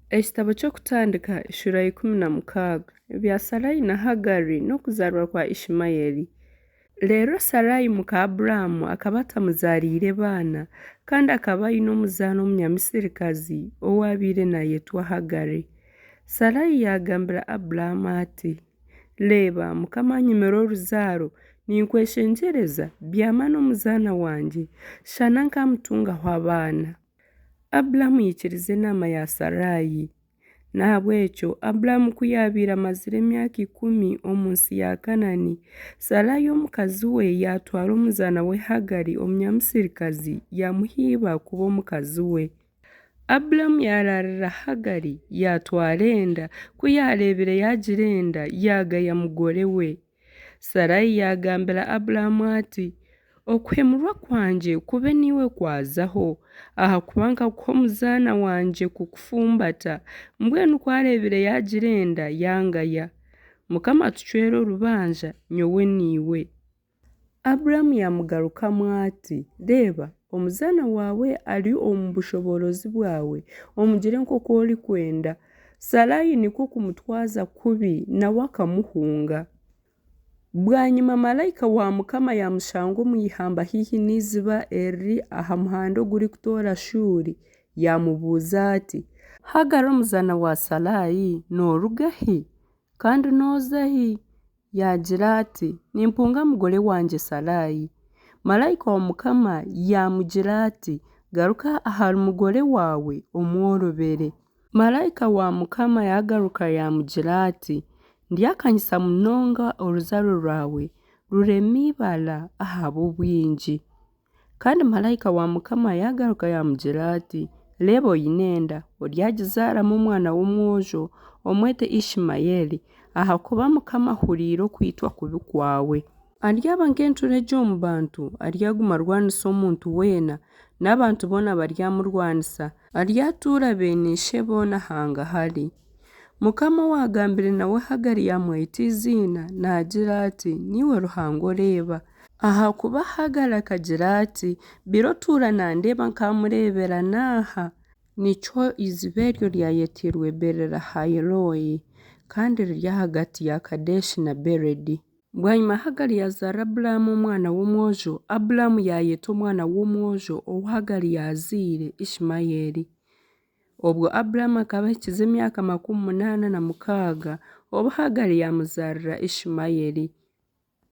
Ekitabo ky'Okutandika eshuura ya 16. Ebya Sarai na Hagari n'okuzaarwa kwa Ishimaeli. Reero Sarai muka Aburamu akaba atamuzaariire baana, kandi akaba aine omuzaana Omunyamisirikazi owaabaire naayetwa Hagari. Sarai yaagambira Aburamu ati, Reeba Mukama anyimire oruzaaro, ninkweshengyereza byama n'omuzaana wangye, shana nkaamutungaho abaana. Aburamu yaikiriza enaama ya Sarai. N'ahabw'ekyo Aburamu ku yaabaire amazire emyaka 10 omu nsi ya Kanaani, Sarai omukazi we yaatwara omuzaana we Hagari Omunyamisirikazi yaamuha iba kuba omukazi we. Aburamu yaaraarira Hagari, yaatwara enda, ku yaareebire yaagira enda, yaagaya mugore we. Sarai yaagambira Aburamu ati, Okuhemurwa kwangye kube niiwe kwazaho, ahakuba nkakuha omuzaana wangye kukufumbata, mbwenu ku areebire yaagira enda yangaya. Mukama atucwere orubanja nyowe naiwe. Aburamu yaamugarukamu ati, Reeba, omuzaana waawe ari omu bushoboorozi bwawe, omugire nk'oku orikwenda. Sarai nikwo kumutwaza kubi, nawe akamuhunga. Bwanyima maraika wa Mukama yaamushanga omu ihamba haihi n'eiziba eriri aha muhanda ogurikutoora Shuuri, yaamubuuza ati, Hagari omuzaana wa Sarai, nooruga hi? Kandi nooza hi? Yaagira ati, Nimpunga mugore wangye Sarai. Maraika wa Mukama yaamugira ati, Garuka ahari mugore waawe, omworobere. Maraika wa Mukama yaagaruka yaamugira ati, Ndyakanyisa munonga oruzaaro rwawe, rureme ibara ahabw'obwingi. Kandi maraika wa Mukama yaagaruka yaamugira ati, Reeba oine enda, oryagizaaramu omwana w'omwojo, omwete Ishimaeli, ahakuba Mukama ahuriire okwitwa kubi kwawe. Aryaba nk'enturegye omu bantu, aryaguma arwanise omuntu weena, n'abantu boona baryamurwanisa, aryatuura beene ishe boona hangahari. Mukama owaagambire nawe Hagari yaamweta eiziina, naagira ati, Niiwe Ruhanga oreeba. Ahakuba Hagari akagira ati, Biri otuura nandeeba nkaamureebera n'aha? Nikyo eiziba eryo ryayeteirwe Beerilahairoi, kandi riri ahagati ya Kadeshi na Beredi. Bwanyima Hagari yaazaarira Aburamu omwana w'omwojo, Aburamu yaayeta omwana w'omwojo ou Hagari yaazaire Ishimaeli. Obwo Aburamu akaba ahikize emyaka 86, obu Hagari yaamuzaarira Ishimaeli.